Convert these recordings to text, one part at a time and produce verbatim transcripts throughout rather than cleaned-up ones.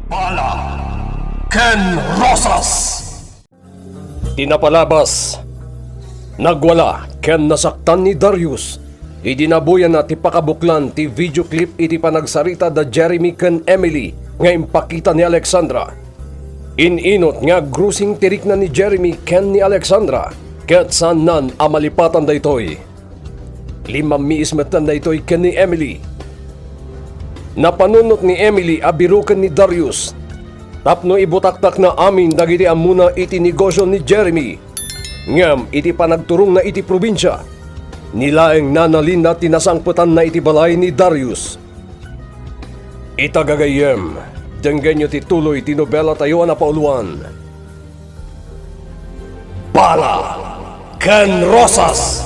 Bala ken Rosas. Ti napalabas, nagwala ken nasaktan ni Darius idi nabuyanan ti pakabuklan ti video clip iti panagsarita da Jeremy ken Emily nga impakita ni Alexandra. In-inut nga agrusing ti rikna ni Jeremy ken ni Alexandra, ket saannan a malipatan daytoy. Limmammiis metten daytoy ken ni Emily. Napanunot ni Emily a biroken ni Darius tapno ibutaktakna amin dagiti ammona iti negosio ni Jeremy. Ngem iti panagturongna iti probinsia, ni laeng nanalinna ti nasangpetanna iti balay ni Darius. Ita gagayyem, denggenyo ti tuloy ti nobelatayo a napauluan, Bala ken Rosas.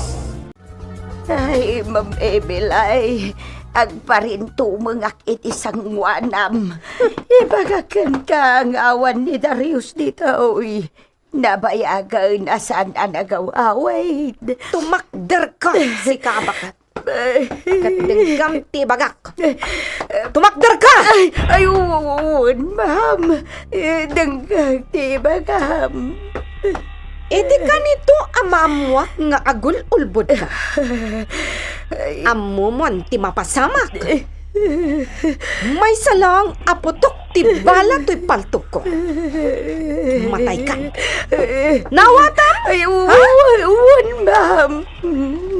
Ay, Ma'am Emily, agparintumengak iti sangoanam. Ibagak kenka nga awan ni Darius ditoy. Nabayagen a saan a nagaw-awid. Tumakderka, sika a baket. Ket denggam ti ibagak. Tumakderka! Ay, ay, wen, ma'am. Eh, denggak ti ibagam. Iti kanito a maammuak nga agul-ulbodka. Ay. Ammomon ti mapasamak. Maysa lang a putok ti bala toy paltogko. Matayka. Naawatam? Ay, ha? Wen, ma'am.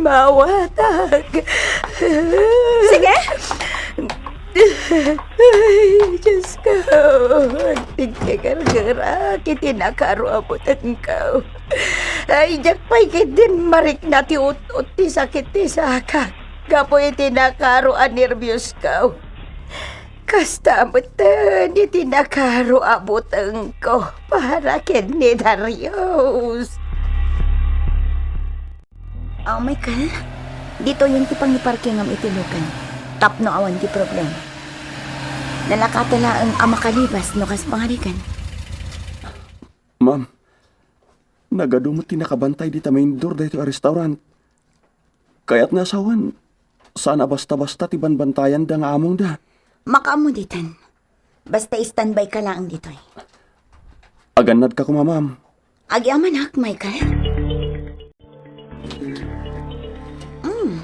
Mawatak. Sige. Ay, Diyos ko. Agtigtigargerak iti nakaro a butengko. Ay, diak pay ketdin marikna ti ut-ot ti sakit ti sakak gapu iti nakaro a nerbios ko. Kasta metten iti nakaro a butengko para ken ni Darius. Ah, Michael, ditoyen ti pangiparkingam iti lukan tapno awan ti problema. Nalakata laeng a makalibas no kas pangarigan. Ma'am, nagadu met ti nakabantay dita main door daytoy a restaurant. Kayatna a sawen, saan a basta-basta ti banbantayanda nga amongda. Makaammo ditan. Basta standby ka laeng ditoy. Agannadka koma, ma'am. Agyamanak, Michael. Mm.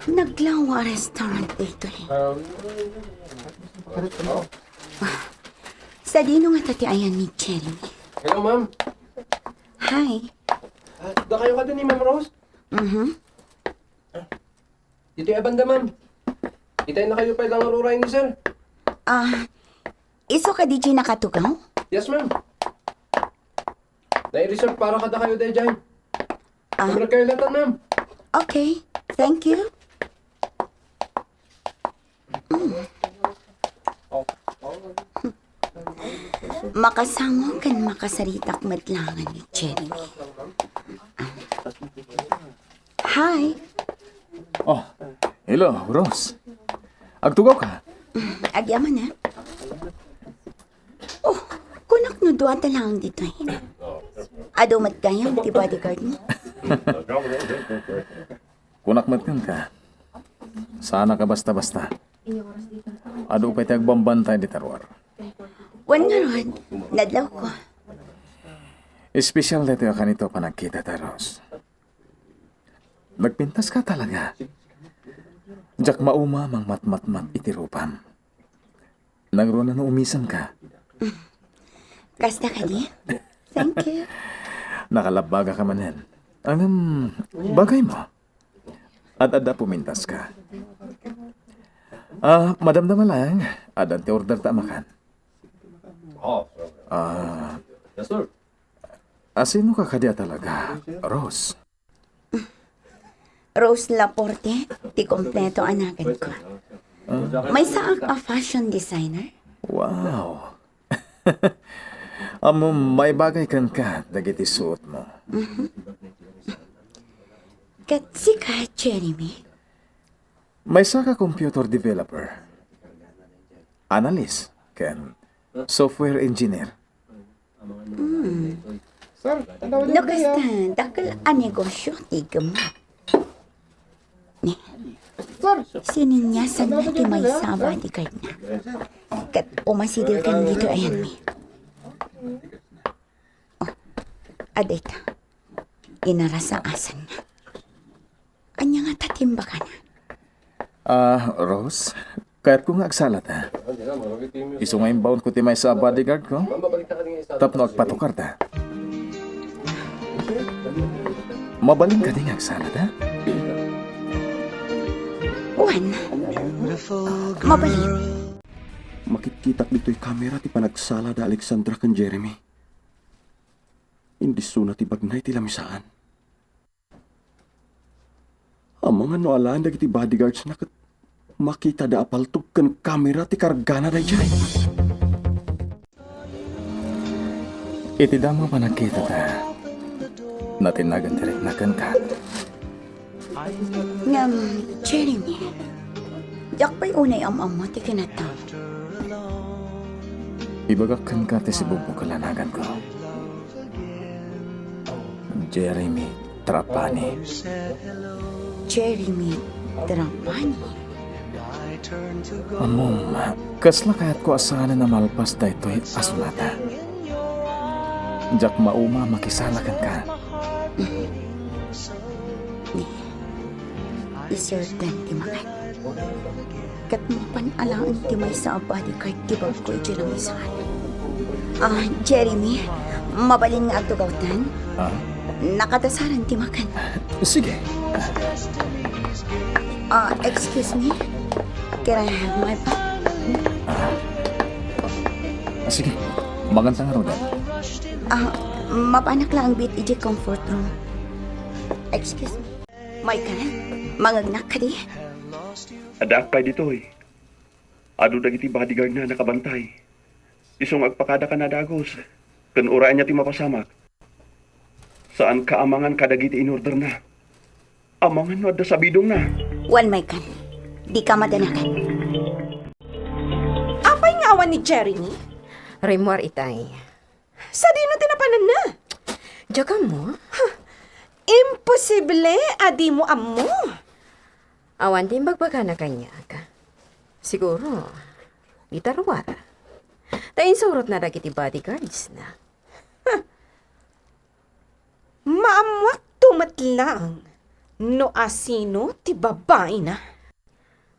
Naglawa a restaurant daytoy. Sadino ngata ti ayan ni Jeremy? Hello, ma'am. Hi. Ah, dakayo kadi ni Ma'am Rose? Mhm. Ditoy a banda, ma'am. Itay na kayo pay lang aruray ni sir. Ah, isu ka D J nakatugaw? Yes, ma'am. Nai-reserve para kada kayo, Dejay. Ah. Number kayo latan, ma'am. Okay. Thank you. Mm. Makasango ken makasaritak met laeng ni Jeremy. Hi. Oh, hello, Rose. Agtugaw ka? Agyaman, eh. Oh, kunak no dua ta laeng ditoy. Adu met gayam ti bodyguard mo. Kunak met kenka, saanka a basta-basta. Adu pay ti agbambantay dita ruar. Wen ngarud, nadlawko. Espesyal daytoy a kanito a panagkitata, Rose. Nagpintaska talaga. Diak mauma a mangmatmatmat iti rupam. Nangruna no umisanka. Kasta kadi? Thank you. Nakalabbagaka manen. Ngem, bagaymo. Ad-adda pumintaska. Ah, madamdama lang, addan ti orderta a makan. Ah, Yes, sir. Asinoka kadi a talaga, Rose? Rose Laporte ti kompleto a naganko. Ah. Maysaak a fashion designer. Wow! Ammom, maibagay kenka dagiti suotmo. Mhm. Ket sika, Jeremy? Maysaka computer developer, analyst, ken software engineer. Hmm. Sir, tanda. No kasta, dakkel a negosyo ti iggemmo. Ni? Sininyasanna ti maysa a bodyguardna. Ket umasideg ken ditoy ayanmi. Oh, adayta. Inarasaasanna. Ania ngata ti imbagana? Ah, Rose, kayatko nga agsalata. Isu nga imbaonko ti maysa a bodyguard ko tapno agpatukarta. Mabalin kadi nga agsalata? Wen, mabalin. Makitkitak ditoy kamera ti panagsala da Alexandra ken Jeremy. Indissona ti bagna iti lamisaan. Amangan no alaen dagiti bodyguardsna ket makitada a paltog ken kamera ti kargana daydiay. Iti damo a panagkitata, natinnagan ti rikna kenka. Ngem, Jeremy, diak pay unay am-ammo ti kinataw. Ibagak kenka ti sibugbog a lanaganko. Jeremy Trapani. Jeremy Trapani? Ammom, kasla kayatko a saanen a malpas daytoy a sunata. Diak mauma a makisala kenka. Ni, iserdan ti makan. Ket mapan alaen ti maysa a bodyguard ti bagko iti lamisaan. Ah, Jeremy, mabalin nga agtugawtan? Ah? Nakadasaran ti makan. Sige. Ah, excuse me. Can I have my bag? Ah. Ah, sige. Manganta ngaruden. Ah, mapanak laeng biit iti comfort room. Excuse me. Michael, mangngegnak kadi? Addaak pay ditoy. Adu dagiti bodyguardna a nakabantay. Isu nga agpakadakan a dagus, ken uray ania ti mapasamak. Saanka a mangan kadagiti inorderna. Amangan no adda sabidongna. Wen, Michael, dika madanagan. Apay nga awan ni Jeremy? Rimmuar itay. Sadino ti napananna? Diak ammo. Huh. Imposible a dimo ammo. Awan ti imbagbagana kaniak. Siguro, dita ruar. Ta insurotna dagiti bodyguardsna. Huh. Maammuakto met laeng no asino ti babaina.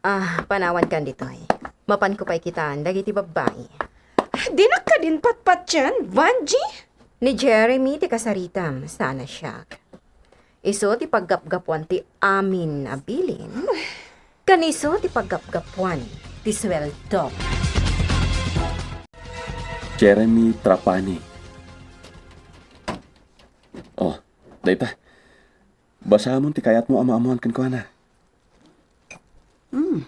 Ah, panawankan ditoy. Mapanko pay kitaan dagiti babbai. Dinak kadin patpatien, Vangie? Ni Jeremy ti kasaritam, saan a siak. Isu ti paggapgapuan ti amin a bilin. Ken isu ti paggapgapuan ti sueldo. Jeremy Trapani. Oh, dayta. Basamon ti kayatmo a maammoan kenkuana. Hmm.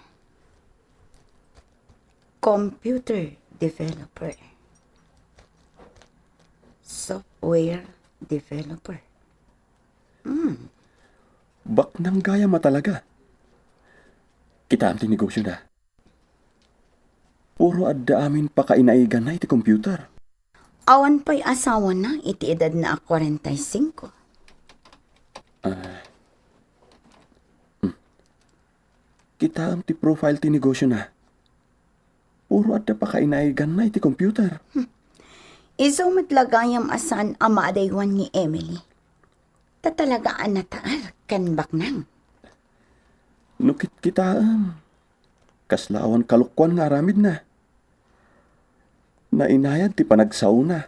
Computer developer. Software developer. Hmm. Baknang gayam a talaga. Kitaem ti negosiona. Puro adda amin pakainaiganna iti computer. Awan pay asawana iti edadna a kwarenta y singko. Ah. Hmm. Kitaem ti profile ti negosiona. Puro adda pakainaiganna iti computer. Hmm. Isu met la gayam a saan a maadaywan ni Emily. Ta talaga a nataer ken baknang. No kitkitaem, kasla awan kalokuan nga aramidna. Nainayad ti panagsaona.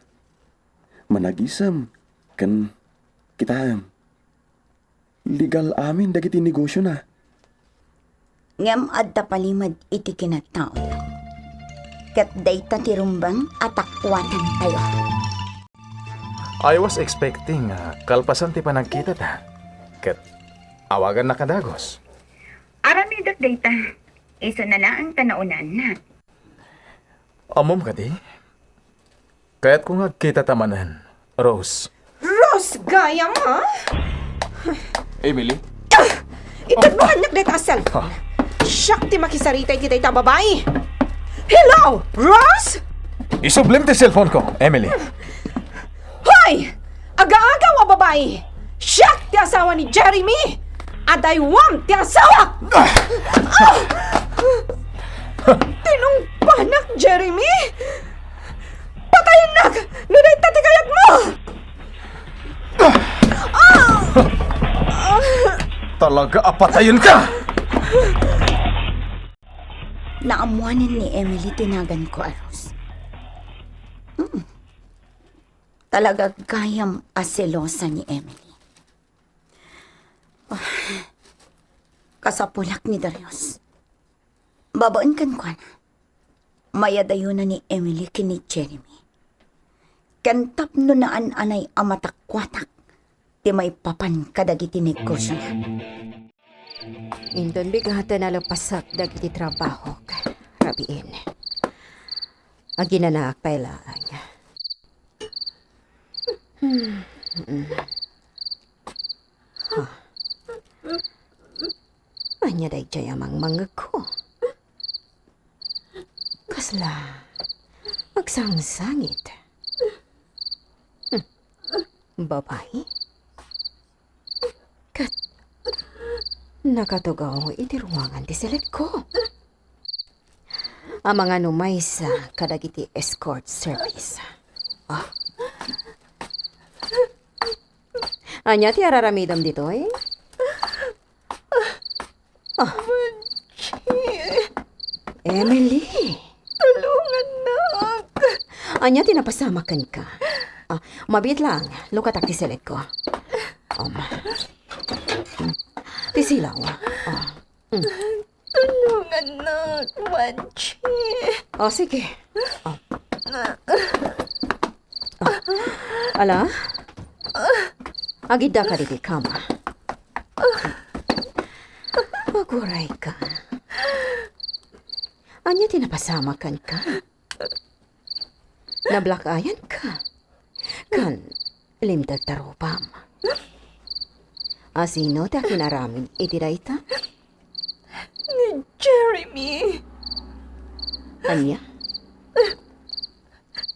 Managisem ken kitaem. Legal amin dagiti negosiona. Ngem adda palimed iti kinataona. Ket dayta ti rumbeng a takuatantayo. I was expecting nga kalpasan ti panagkitata. Ket awagannak a dagus. Aramidek dayta. Isuna laeng ta naunanna. Ammom kadi? Kayatko nga agkitata manen, Rose. Rose, gayam, ha? Emily? Ah! Itedmo kaniak dayta a cellphone. Ha? Siak ti makisarita iti dayta a babai. Hello, Rose? Isublem ti cellphone ko, Emily. Hoy! Agaagaw a babai! Siak ti asawa ni Jeremy! Adaywam ti asawak! Ah! Tinungpanak, Jeremy! Patayennak no dayta ti kayatmo! Talaga a patayenka! Naammoanen ni Emily ti naganko a Rose. Mm. Talaga gayam a selosa ni Emily. Ah, kasapulak ni Darius. Babaen kenkuana, mayadayona ni Emily ken ni Jeremy. Ken tapno naan-anay a matakuatak ti maipapan kadagiti negosiona. Inton bigaten a lepasak dagiti trabahok, rabiin. Aginanaak pay laeng. Hmm. Ha? Ania daydiay a mangmangngegko? Kasla agsangsangit. Hmm. Babai? Ket nakatugaw iti ruangan ti selekko. Amangan no maysa kadagiti escort service. Ah. Ania ti ar-aramidem ditoy? Ah. Emily! Tulongannak! Ania ti napasamak kenka? Ah, mabiit lang, lukatak ti selekko. Um, ti silaw. Ah, mm. Tulongannak, Manchi. Oh, sige. Oh. Oh. Ala? Agiddaka ditoy kama. Agurayka. Ania ti napasamak kenka? Nablakayanka. Ken limtek ta rupam. Asino ti akinaramid iti dayta? Ni Jeremy. Ania?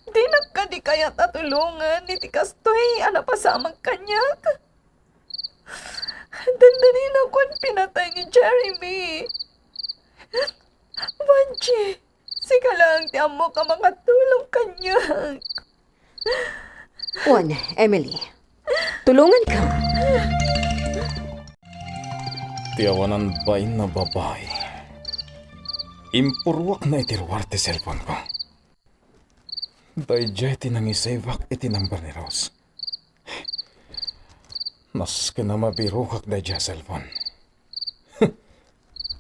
Dinak kadi kayat a tulongen iti kastoy a napasamak kaniak. Dandaninakon pinatay ni Jeremy. Vangie, sika laeng ti ammok a makatulong kaniak. Wen, Emily, tulonganka. Ti awanan bain a babai. Impurruakna iti ruar ti cellphone-ko. Daydiay ti nangisavek iti number ni Rose. Nasken a mabirokak daydiay a cellphone.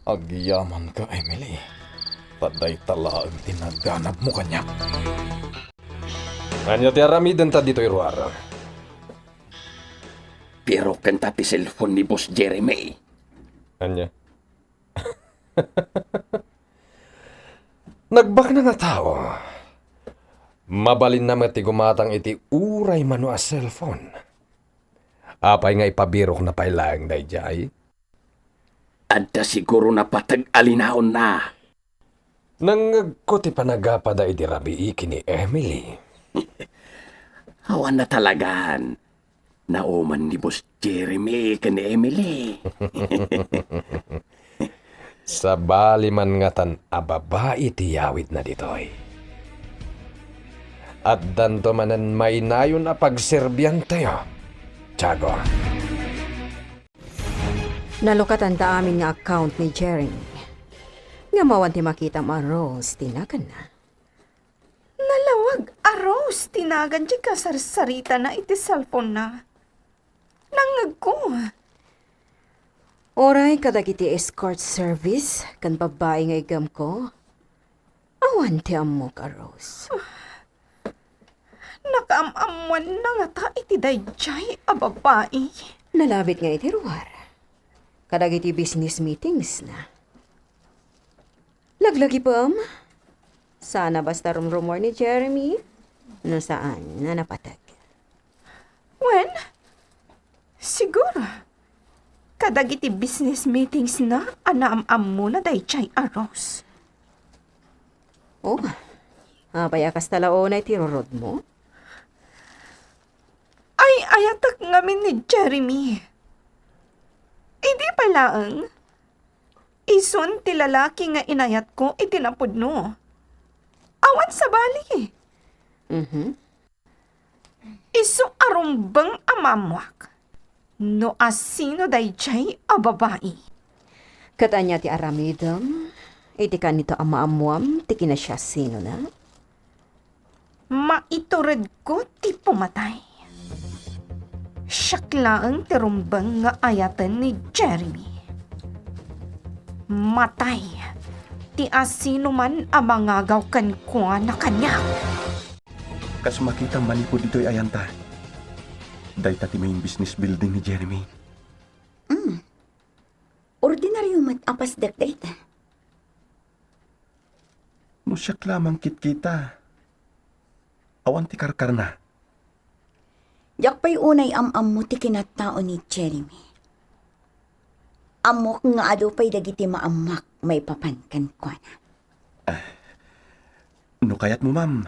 Agyamanka, Emily. Ta dayta laeng ti naganabmo kaniak. Ania ti aramidenta ditoy ruar? Birokenta ti cellphone ni Boss Jeremy. Ania? Nagbaknang a tao. Mabalinna met ti gumatang iti uray mano a cellphone. Apay nga ipabirokna pay laeng daydiay? Adda siguro napateg a linaonna. Nangngegko ti panagapada idi rabii ken ni Emily. Awan na talagan. Nauman ni Boss Jeremy ken ni Emily. Sabali man ngatan a babai ti yawidna ditoy. Addanto manen mainayon a pagserbiantayo, Tiago. Nalukatanta amin nga account ni Jeremy. Ngem awan ti makitam a Rose ti naganna. Nalawag a Rose ti nagan ti kasarsaritana iti cellphone-na. Nangngegko. Uray kadagiti escort service ken babbai nga iggemko, awan ti ammok a Rose. Nakaam-ammoanna ngata iti daydiay a babai. Nalabit nga iti ruar kadagiti business meetings-na. Laglagipem? Saan a basta rumrumor ni Jeremy? No saan a napateg. Wen, siguro, kadagiti business meetings-na a naam-ammona daydiay a Rose. Oh, apay a kasta la unay ti rurodmo? Ay-ayatek ngamin ni Jeremy. Idi pay laeng, isun ti lalaki nga inayatko iti napudno. Awan sabali. Mhm. Isu a rumbeng a maammoak no asino daydiay a babai. Ket ania ti aramidem iti kanito a maammoam ti kinasiasinona? Maituredko ti pumatay. Siak laeng ti rumbeng nga ayaten ni Jeremy. Matay ti asinoman a mangagaw kenkuana kaniak. Kas makitam manipud ditoy ayanta, dayta ti main business building ni Jeremy. Mm. Ordinario met a pasdek dayta. No siak lamang kitkita, awan ti karkarna. Diak pay unay am-ammo ti kinattao ni Jeremy. Ammok nga adu pay dagiti maammoak maipapan kenkuana. Ah, no kayatmo, ma'am,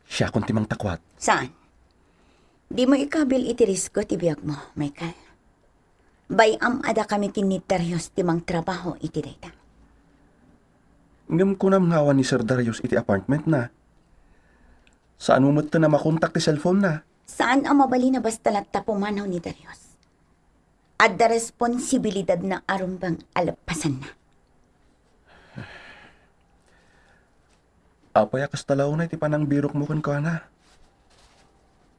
siakon ti mangtakwat. Saan? Dimo ikabil iti risko ti biagmo, Michael. Bay-am a dakami ken ni Darius ti mangtrabaho iti dayta. Ngem kunam nga awan ni Sir Darius iti apartmentna. Saanmo metten a makontak ti cellphonena. Saan a mabalin a basta latta pumanaw ni Darius. Adda responsibilidadna a rumbeng a leppasanna. Apay a kasta la unay ti panangbirokmo kenkuana?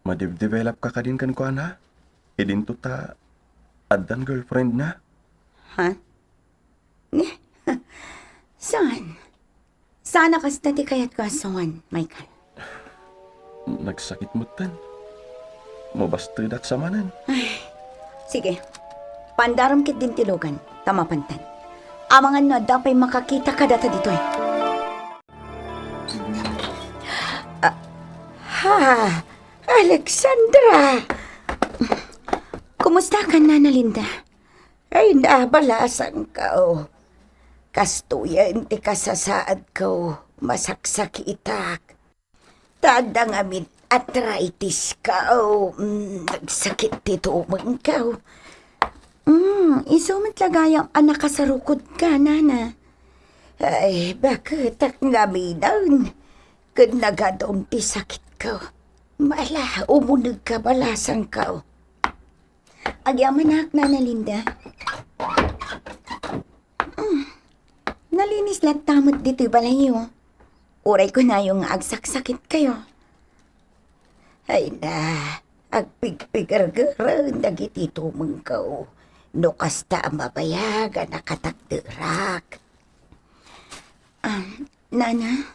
Madebdevelopka kadin kenkuana? Idinto ta addan girlfriendna? Ha? Ni? Saan? Saan a kasta ti kayatko a sawen, Michael? Nagsakit metten. Mabastedak sa manen. Ay, sige. Pandarom ketdin ti lugan, ta mapantan. Amangan no adda pay makakita kadata ditoy. Ah, ha, Alexandra! Kumusta ka, Nana Linda? Ay, nabalasangko. Kastoyen ti kasasaadko, masaksakitak. Ta adda ngamin arthritis ko. Mm, nagsakit ti tumengko. Mm, isu met la gayam a nakasarukodka, Nana. Ay, baketak ngaminen. Ken nagadun ti sakitko. Mala, umunegka, balasangko. Agyamanak, Nana Linda. Mm. Nalinis latta met ditoy balayyo. Uray kunayo nga agsaksakitkayo. Ay na, agpigpigergeren dagiti tumengko. No kasta a mabayag a nakatakderak. Ah, Nana,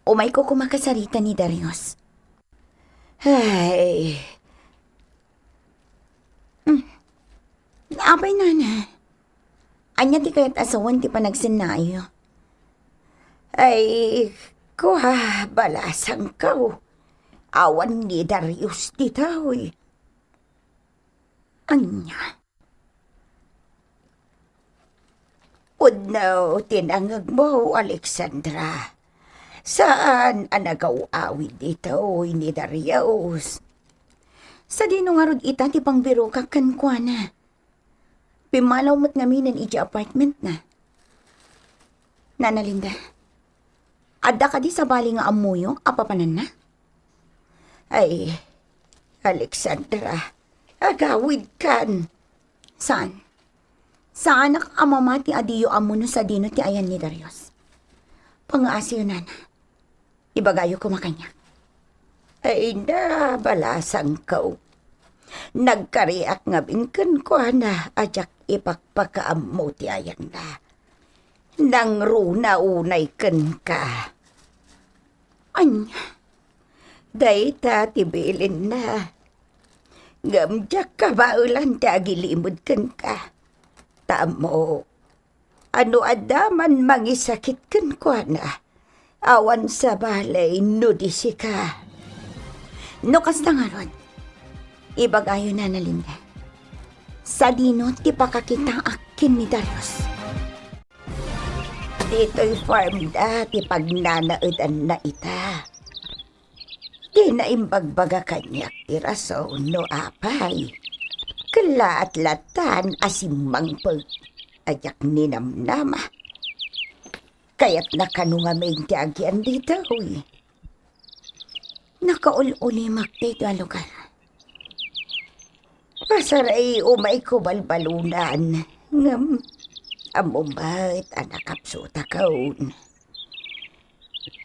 umayko koma kasarita ni Darius. Ay. Mm. Apay, Nana? Ania ti kayat a sawen ti panagsennayo? Ay, kua, balasangko. Awan ni Darius ditoy. Ania? Pudno ti nangngegmo, Alexandra. Saan a nagaw-awid ditoy ni Darius. Sadino ngarud ita ti pangbirokak kenkuana? Pimmanaw met ngaminen iti apartmentna. Nana Linda, adda kadi sabali nga ammoyo a papananna? Ay, Alexandra, agawidkan. Saan? Saanak a mamati a diyo ammo no sadino ti ayan ni Darius. Pangngaasiyo, Nana. Ibagayo koma kaniak. Ay na, balasangko. Nagkariak ngamin kenkuana a diak ipakpakaammo ti ayanna. Nangruna unay kenka. Ania? Dayta ti bilinna. Ngem diak kabaelan ti agilimed kenka. Ta ammok a no adda man mangisakit kenkuana, awan sabali no di sika. No kasta ngarud, ibagayo, Nana Linda, sadino ti pakakitaak ken ni Darius? Ditoy farmda ti pagnanaedanna ita. Dina imbagbaga kaniak ti rason no apay. Kellaat latan a simmangpet a diak ninamnama. Kayatna kano ngamin ti agian ditoy. Nakaul-ulimak daytoy a lugar. Pasaray umayko balbalunan, ngem ammom met a nakapsutakon.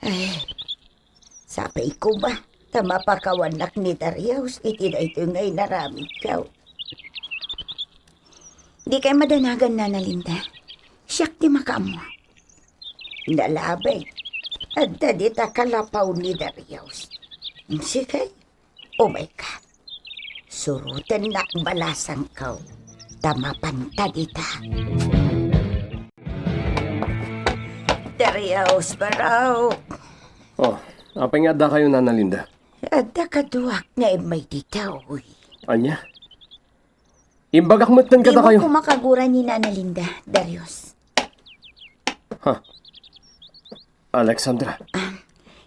Ay, sapay koma ta mapakawannak ni Darius iti daytoy nga inaramidko. Dikay madanagan, Nana Linda. Siak ti makaammo. Nalabit. Adda dita kalapaw ni Darius. Sige, umayka. Surotennak balasangko ta mapanta dita. Darius, barok. Oh, apay nga addakayo, Nana Linda? Adda kaduak nga immay ditoy. Ania? Imbagak metten kadakayo. Dimo koma kagura ni Nana Linda, Darius. Ha? Alexandra. Ah,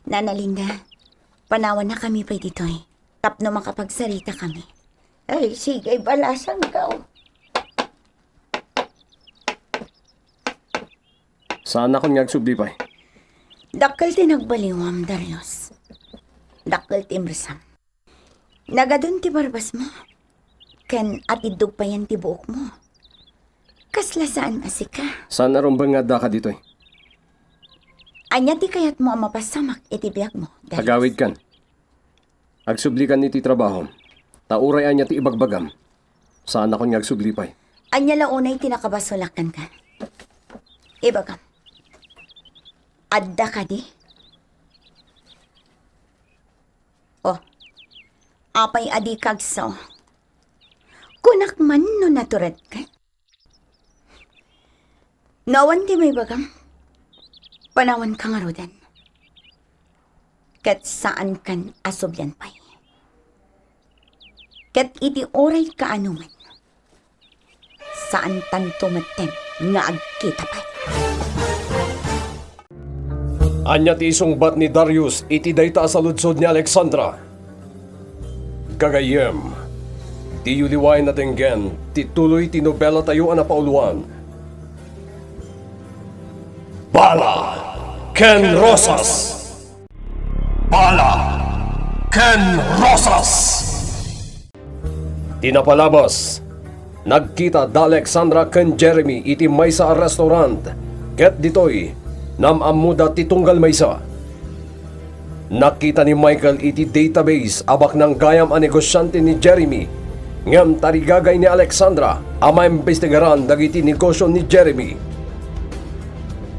Nana Linda, panawannakami pay ditoy tapno makapagsaritakami. Ay, sige, balasangko. Saannakon nga agsubli pay. Dakkel ti nagbaliwam, Darius. Dakkel ti imrisam. Nagadun ti barbasmo, ken atiddog payen ti buokmo. Kasla saan a sika. Saan a rumbeng nga addaka ditoy. Ania ti kayatmo a mapasamak iti biagmo, Darius? Agawidkan. Agsublikan iti trabahom. Ta uray ania ti ibagbagam, saannakon nga agsubli pay. Ania la unay ti nakabasolak kenka? Ibagam. Adda kadi? Oh, apay a dika agsao? Kunak man no naturedka? No awan ti maibagam, panawanka ngaruden. Ket saankan a sublian pay. Ket iti uray kaanoman, saantanto metten nga agkita pay. Ania ti isungbat ni Darius iti dayta a saludsod ni Alexandra? Gagayyem, diyo liwaen a denggen ti tuloy ti nobelatayo a napauluan, Bala ken Rosas. Bala ken Rosas. Ti napalabas, nagkita da Alexandra ken Jeremy iti maysa a restaurant, ket ditoy, nam-ammoda ti tunggal maysa. Nakita ni Michael iti database a baknang gayam a negosiante ni Jeremy, ngem tarigagay ni Alexandra a maimbestigaran dagiti negosio ni Jeremy.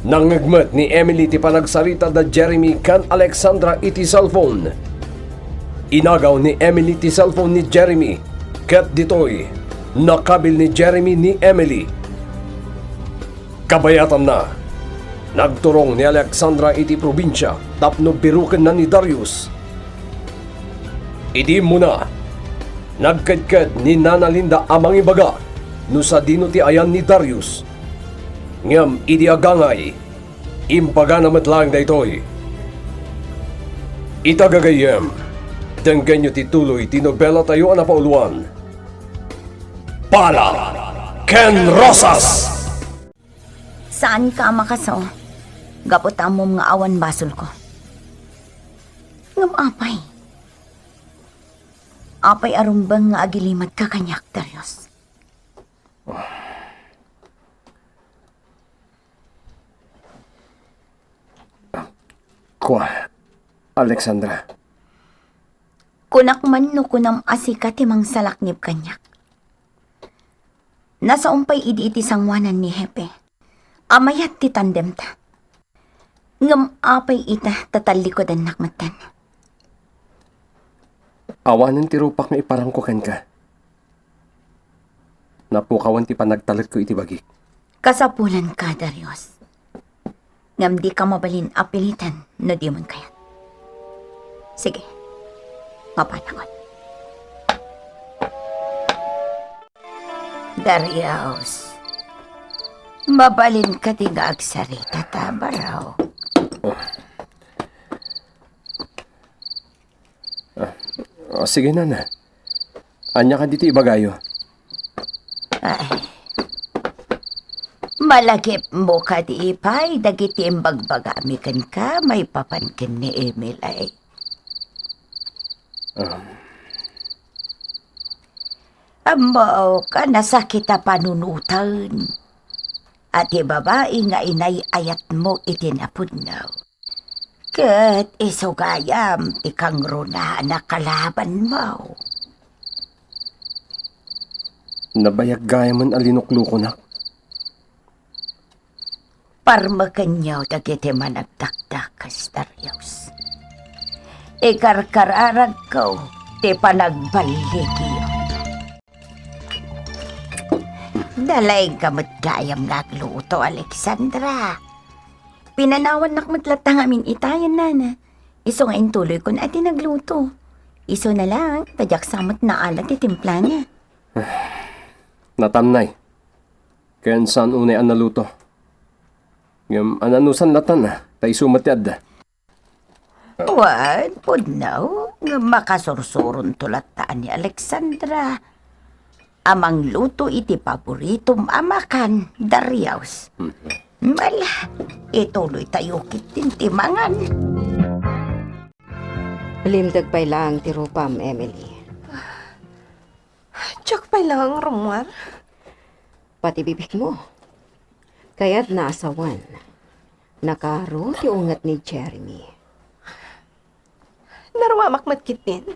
Nangngeg met ni Emily ti panagsarita da Jeremy ken Alexandra iti cellphone. Inagaw ni Emily ti cellphone ni Jeremy, ket ditoy, nakabil ni Jeremy ni Emily. Kabayatanna, nagturong ni Alexandra iti probinsia tapno birukenna ni Darius. Idi immuna, nagkedked ni Nana Linda a mangibaga no sadino ti ayan ni Darius. Ngem idi agangay, imbagana met laeng daytoy. Ita gagayyem, denggenyo ti tuloy ti nobelatayo a napauluan, Bala ken Rosas! Saanka a makasao, gapu ta ammom nga awan basolko. Ngem apay? Apay a rumbeng nga agilimadka kaniak, Darius? Kua, Alexandra. Kunak man no kunam a sika ti mangsalaknib kaniak. Nasaom pay idi iti sangoanan ni Hepe a mayat ti tandemta. Ngem apay ita ta tallikudannak metten? Awanen ti rupak nga iparangko kenka. Napukawan ti panagtalekko iti bagik. Kasapulanka, Darius. Ngem dika mabalin a pilitan no dimon kayat. Sige, mapanakon. Darius, mabalin kadi nga agsarita ta, barok? Ah, ah, sige, Nana. Ania kadi ti ibagayo? Ay. Malagipmo kadi pay dagiti imbagbagami kenka maipapan ken ni Emily? Um. Ammok a nasakit a panunoten a ti babai nga inay-ayatmo iti napudno. Ket isu gayam ti kangruna a nakalabanmo. Nabayag gayamen a linuklukonak. Parmekenyo dagiti managdakdakes, Darius. Ikarkararagko ti panagballigyo. Nalaingka met gayam nga agluto, Alexandra. Pinanawannak met latta ngamin itayen, nana. Isu nga intuloykon a ti nagluto. Isu na lang, ta diak sa met naala ti timplana. Natannay. Ken saan unay a naluto. Ngem ananusan latta, ta isu met ti adda. Wen, pudno, ngem makasursuronto latta ni Alexandra a mangluto iti paboritom a makan, Darius. Mhm. Ala, ituloytayo ketdin ti mangan. Limteg pay laeng ti rupam, Emily. Diak pay laeng rummuar. Pati bibigmo. Kayatna a sawen. Nakaro ti unget ni Jeremy. Naruamak met ketdin.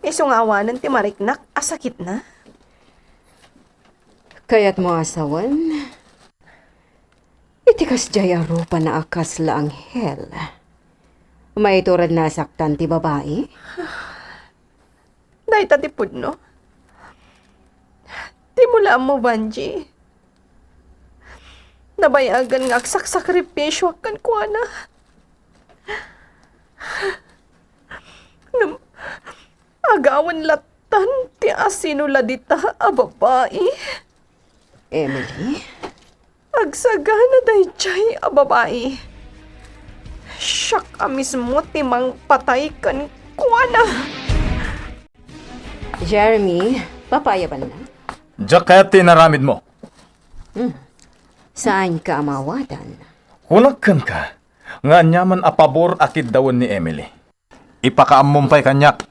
Isu nga awanen ti mariknak a sakitna. Kayatmo a sawen? Iti kasdiay a rupana a kasla anghel, maituredna a saktan ti babai? Dayta ti pudno. Dimo la ammo, Vangie. Nabayagan nga agsaksakripisioak kenkuana. Ngem agawen lattan ti asino la dita a babai. Emily? Agsagana daydiay a babai. Siak a mismo ti mangpatay kenkuana. Jeremy, papayabanna? Diak kayat ti inaramidmo. Hmm. Saanka a maawatan. Kunak kenka nga aniaman a pabor a kiddawen ni Emily. Ipakaammom pay kaniak.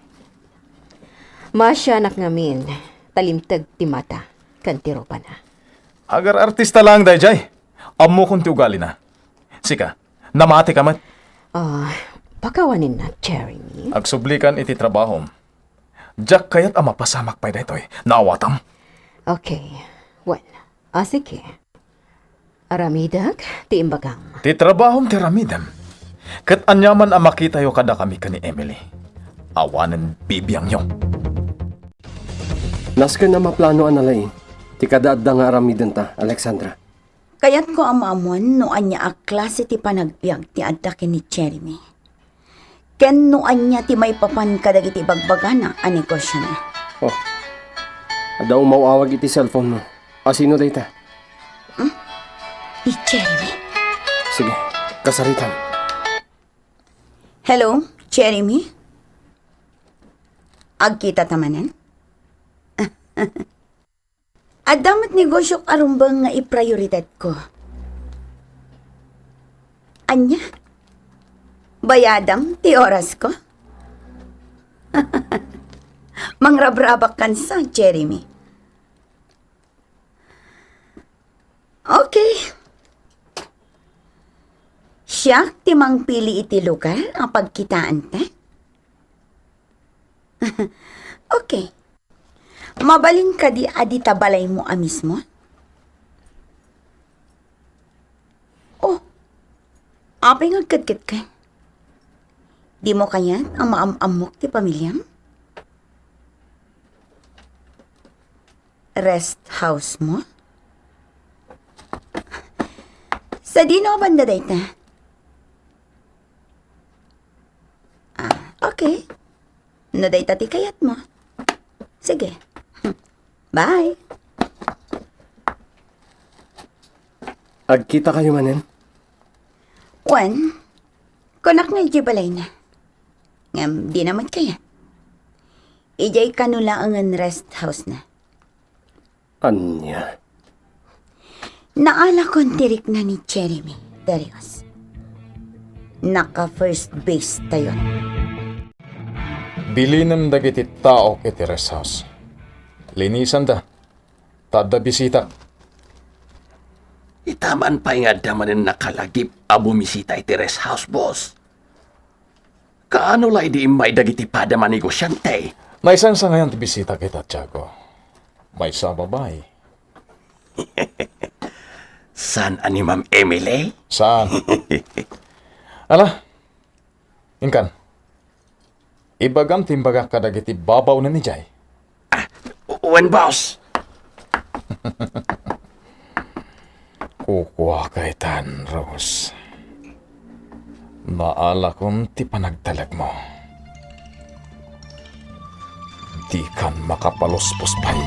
Maasianak ngamin, ta limteg ti mata ken ti rupana. Agar-artista laeng daydiay. Ammokon ti ugalina. Sika, namatika met. Ah, pakawaninnak, Jeremy. Agsublikan iti trabahom. Diak kayat a mapasamak pay daytoy. Naawatam? Okay. Wen, a, sige. Aramidek ti imbagam. Ti trabahom ti aramidem. Ket aniaman a makitayo kadakami ken ni Emily, awanen bibiangyo. Nasken a maplano a nalaing ti kada adda nga aramidenta, Alexandra. Kayatko a maammoan no ania a klase ti panagbiag ti adda ken ni Jeremy. Ken no ania ti maipapan kadagiti ibagbagana a negosiona. Oh. Adda umaw-awag iti cellphone mo. Asino dayta? Hmm? Ni Jeremy. Sige, kasaritam. Hello, Jeremy? Agkitata manen? Adda met negosiok a rumbeng nga iprioridadko. Ania? Bayadam ti orasko? Mangrabrabak kansa, Jeremy. Okay. Siak ti mangpili iti lugar a pagkitaanta? Okay. Mabalin kadi a dita balaymo a mismo? Oh, apay nga agkedkedka? Dimo kayat a maam-ammok ti pamiliam? Rest house mo? Sadino a banda dayta? Ah, okay. No dayta ti kayatmo. Sige. Bye. Agkitakayo manen? Wen, kunak nga idiay balayna. Ngem dina met kayat. Idiay kano laengen rest house na. Ania? Naalakon ti rikna ni Jeremy, Darius. Naka-first base tayon. Bilinem dagiti taok iti rest house. Linisanda, ta adda bisita. Itaman pay nga adda manen nakalagip a bumisita iti rest house, boss. Kaano la idi immay dagiti pada manegosiante? Naisangsangayan ti bisita kita, Tiago. Maysa a babai. Saan a ni Ma'am Emily? Saan? Ala, inkan. Ibagam ti imbagak kadagiti babaonen idiay. Ah, wen, boss. Kukuaka itan, Rose. Naalakon ti panagtalekmo. Dikan makapaluspos pay.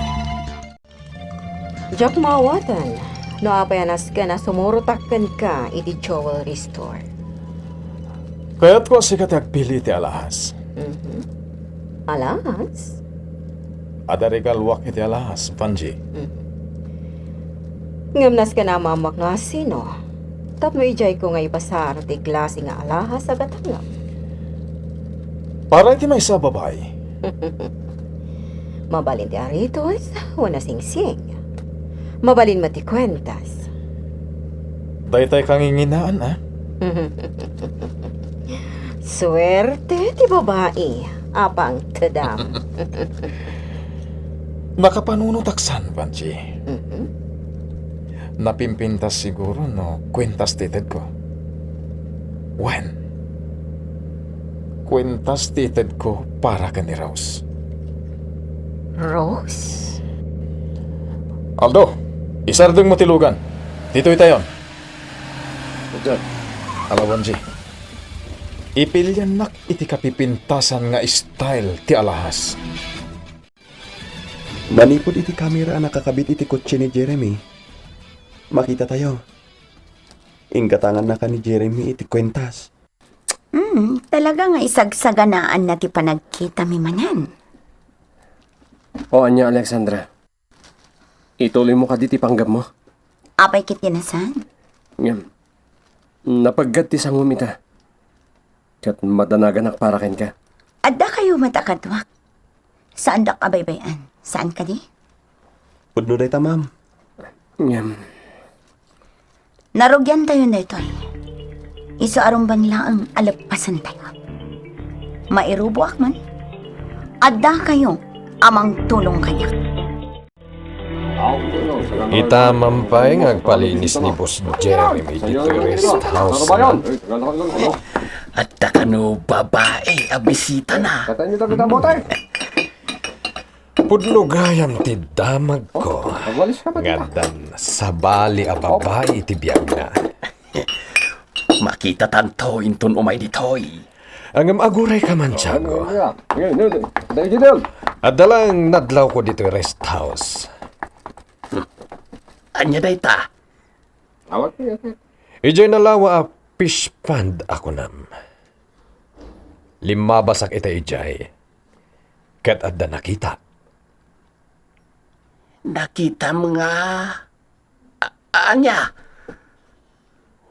Diak maawatan no apay a nasken a sumurotak kenka iti jewelry store. Kayatko a sika ti agpili iti alahas. Mhm. Alahas? Adda regaluak iti alahas, Vangie. Mhm. Ngem nasken a maammoak nga sino. Tapno idiayko nga ipasar ti klase nga alahas a gatangam. Para iti maysa a babai. Mabalin ti aritos wenno singsing. Mabalin met ti kuentas. Daytay kanginginaan, a? Suerte ti babai a pangtedam. Nakapanunotak san, Vangie. Mhm. Napimpintas siguro no kuentas ti itedko. Wen, kuentas ti itedko para ken ni Rose. Rose? Aldo, isardengmo ti lugan. Ditoy tayon. Sir. Ala, Vangie. Ipiliannak iti kapipintasan nga style ti alahas. Manipud iti kamera a nakakabit iti kotse ni Jeremy, makitatayo. Inggatangannaka ni Jeremy iti kuentas. Hmm, talaga nga isagsaganaanna ti panagkitami manen. O ania, Alexandra? Ituloymo kadi ti panggepmo? Apay ket ti nasan? Ngem, napeggad ti sangom ita. Ket madanaganak para kenka. Addakayo met a kaduak. Saandak a baybay-an. Saan kadi? Pudno dayta, ma'am. Ngem. Narugiantayon daytoy. Isu a rumbeng laeng a leppasantayo. Mairuboak man. Addakayo a mangtulong kaniak. Ita man pay nga agpalinis ni Boss Jeremy ditoy rest house na. Adda kano babai a bisitana. Pudno gayam ti damagko nga addan sabali a babai iti biagna. Makitatanto inton umay ditoy. Ngem agurayka man, Tiago. Adda lang nadlawko ditoy rest house. Ania dayta? Idiay nalawa a fish pond a kunam. Limmabasak ita idiay. Ket adda nakitak. Nakitam nga A-, ania?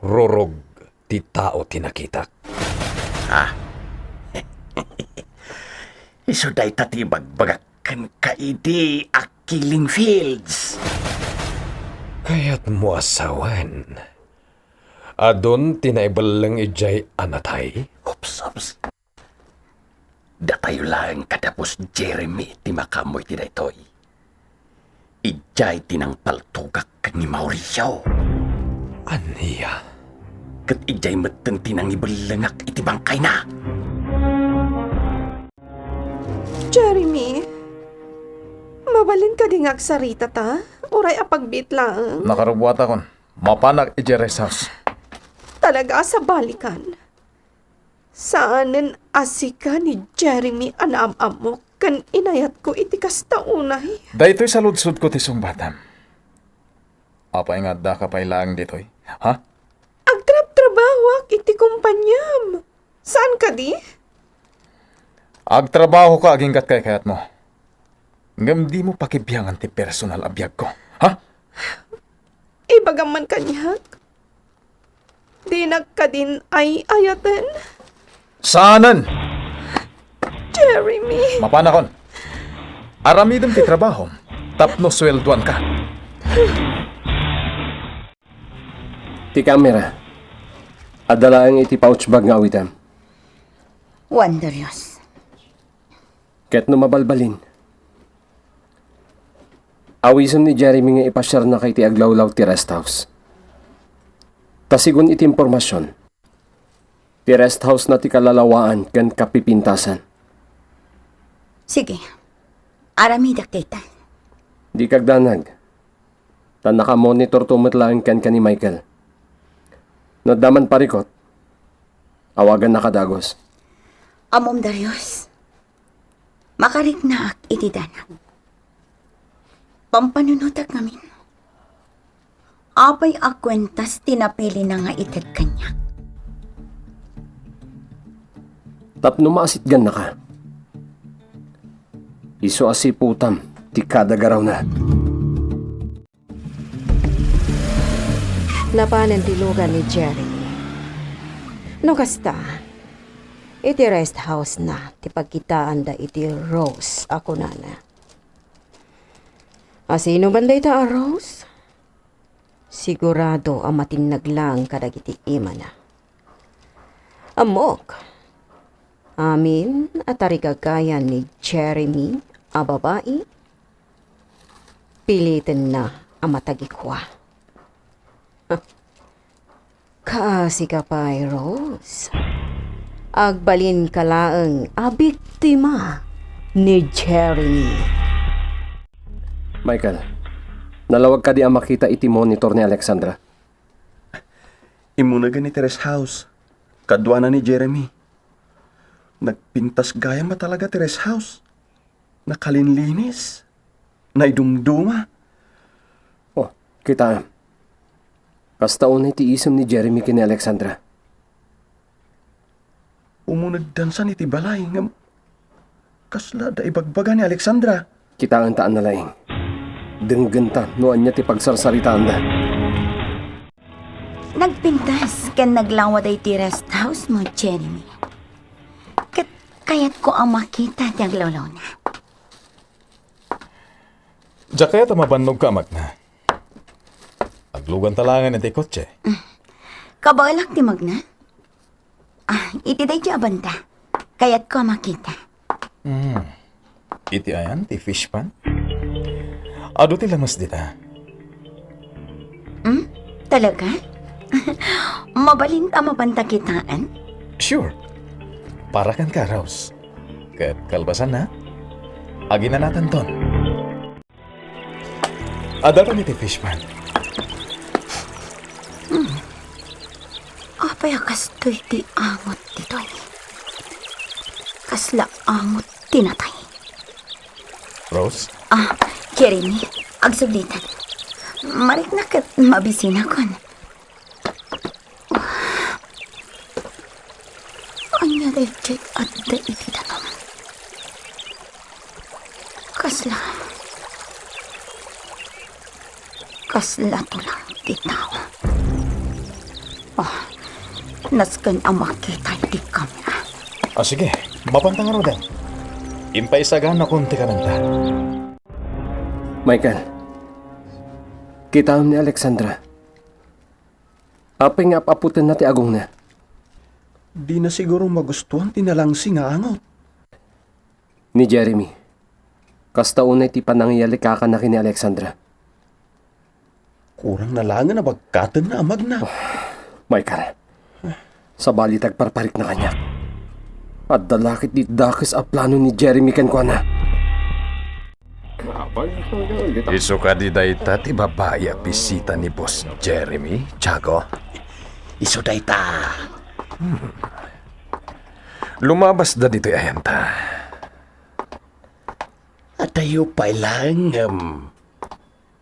Rurog ti tao ti nakitak. Ha? Isu dayta ti ibagbagak kenka idi a killing fields. Kayatmo a sawen, adun ti naibelleng idiay a natay? Oops, oops. Dakayo laeng kada Boss Jeremy ti makaammo iti daytoy. Idiay ti nangpaltogak ken ni Mauricio. Ania? Ket idiay metten ti nangibellengak iti bangkayna. Jeremy, mabalin kadi nga agsaritata? Uray a pagbiit laeng. Nakarubuatakon. Mapanak idiay rest house. Talaga a sabalikan. Saanen a sika ni Jeremy a naam-ammok ken inayatko iti kasta unay. Daytoy saludsodko ti sungbatam. Apay nga addaka pay laeng ditoy? Ha? Agtrabtrabahoak iti kompaniam. Saan kadi? Agtrabahoka agingga't kaykayatmo. Ngem dimo pakibiangan ti personal a biagko, ha? Ibagam man kaniak. Dinak kadin ay-ayaten. Saanen! Jeremy! Mapanakon. Aramidem ti trabahom tapno sueldoanka. Ti kamera, adda laeng iti pouch bag nga awitem. Wen, Darius. Ket no mabalbalin, awisem ni Jeremy nga ipasiarnaka iti aglawlaw ti rest house. Ta sigun iti impormasion, ti rest house na ti kalalawaan ken kapipintasan. Sige. Aramidek dayta. Dika agdanag. Ta nakamonitorto met laeng kenka ni Michael. No adda man parikut, awagannaka dagus. Ammom, Darius. Makariknaak iti danag. Pampanunotek ngamin. Apay a kuentas ti napilina nga ited kaniak? Tapno maasitgannaka. Isu a siputam ti kada garawna. Napanen ti lugan ni Jeremy. No kasta, iti rest house na ti pagkitaanda iti Rose a kunana. A sino man dayta a Rose? Sigurado a matinnag laeng kadagiti imana. Ammok, amin a tarigagayan ni Jeremy a babai, pilitenna a matagikua. Kaasika pay, Rose. Agbalinka laeng a biktima ni Jeremy. Michael, nalawag kadi a makita iti monitor ni Alexandra? Immunagen iti rest house. Kaduana ni Jeremy. Nagpintas gayam a talaga ti rest house. Nakalinlinis. Naidumduma. Oh, kitaem. Kasta unay ti isem ni Jeremy ken ni Alexandra. Umunegdansan iti balay ngem kasla da ibagbaga ni Alexandra. Kitaenta a nalaing. Denggenta no ania ti pagsarsaritaanda. Nagpintas ken naglawad iti rest house mo, Jeremy. Ket kayatko a makita ti aglawlawna. Diak kayat a mabannogka a magna. Agluganta laengen iti kotse. Kabaelak ti magna. Ah, iti daydi a banda. Kayatko a makita. Hmm. Iti ayan ti fish pond? Adu ti lames dita. Hmm? Talaga? Mabalin a mapanta kitaen? Sure. Para kenka, Rose. Ket kalpasanna, aginanatanton. Adda iti fish pond. Hmm. Apay a kastoy ti angot ditoy? Kasla angot ti natay. Rose? Ah, Jeremy, agsublitan. Marikna ket mabisinakon. Ania daydiay adda iti danum? Kasla, kasla tulang ti tao. Oh, nasken a makita iti kamera. Ah, sige, mapanta ngaruden. Impaisaganakon ti kanenta. Michael, kitaem ni Alexandra. Apay nga ap-aputenna ti agongna? Dina siguro magustuan ti nalangsi nga angot. Ni Jeremy, kasta unay ti panangiyalikakana ken ni Alexandra. Kurang na laengen a bagkatenna a magna. Michael, sabali ti agparparikna kaniak. Adda la ket ti dakes a plano ni Jeremy kenkuana. Isu kadi dayta ti babai a bisita ni Boss Jeremy, Tiago? Isu dayta. Hmm. Lumabasda ditoy ayanta. Adayo pay laeng ngem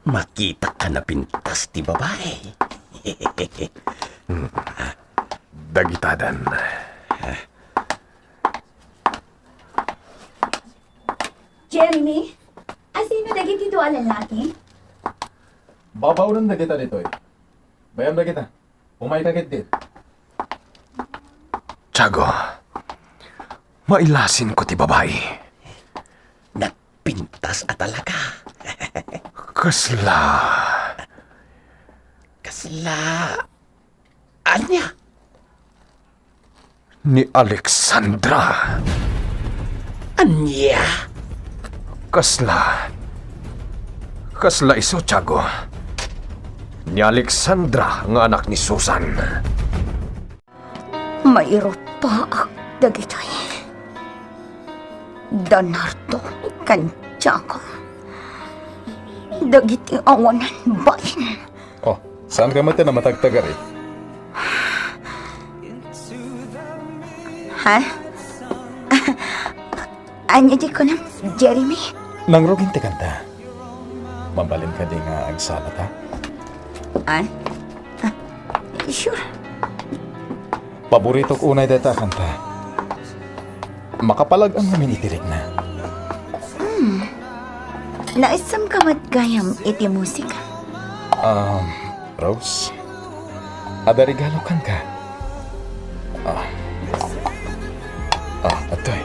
makitak a napintas ti babai. Hmm. Dagitadan. Jeremy? Palalaki? Babaonen dagita ditoy. Bayam dagita. Umayka ketdi. Tiago, mailasinko ti babai. Nagpintas a talaga. Kasla? Kasla? Ania? Ni Alexandra. Ania? Kasla? Kasla isu, Tiago. Ni Alexandra nga anak ni Susan. Mairupaak dagitoy. Da Nardo ken Tiago. Dagiti awanan bain. Oh, saanka met a matagtagari? Ha? Ania ti kunam, Jeremy? Nangrugin ti kanta. Mabalin kadi nga agsalata? Ah? Ah, sure. Paboritok unay dayta a kanta. Makapalag-am ngamin iti rikna. Hmm. Naissamka met gayam iti musika? Um, Rose, adda regalo kenka. Ah. Ah, adtoy.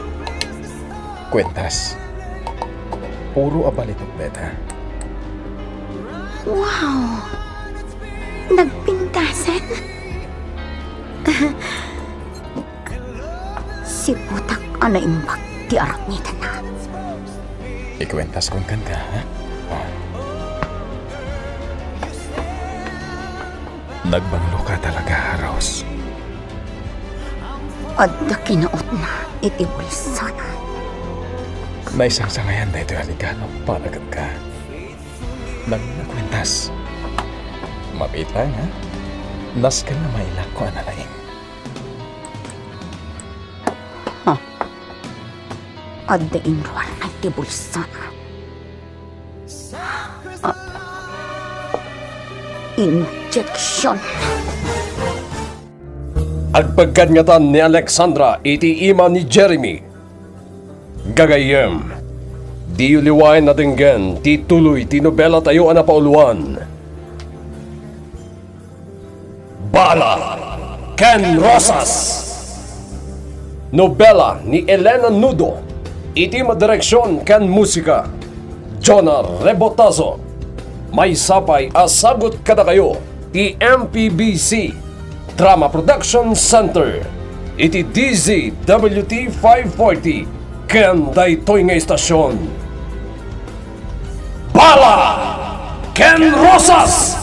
Kuentas. Puro a balitok dayta. Wow! Nagpintasan? Siputak a naimbag ti aramidna. Ikuentaskon kenka, ha? Ah. Nagbangloka talaga, Rose. Adda kinautna iti bulsana. Naisangsangayan daytoy a regalo para kenka. Nagkuentas. Mapita nga, nasken nga mailakko a nalaing. Ha? Adda inruarna iti bulsana. Ah. Injection. Agpagkadngatan ni Alexandra iti ima ni Jeremy. Gagayyem, diyo liwaen a denggen ti tuloy ti nobelatayo a napauluan. Bala ken Rosas. Nobela ni Elena Nudo. Iti madireksion ken musika, Jonah Rebotazo. Maysa pay a sagut kadakayo ti M P B C Drama Production Center iti D Z W T five forty ken daytoy nga istasion. Bala ken Rosas!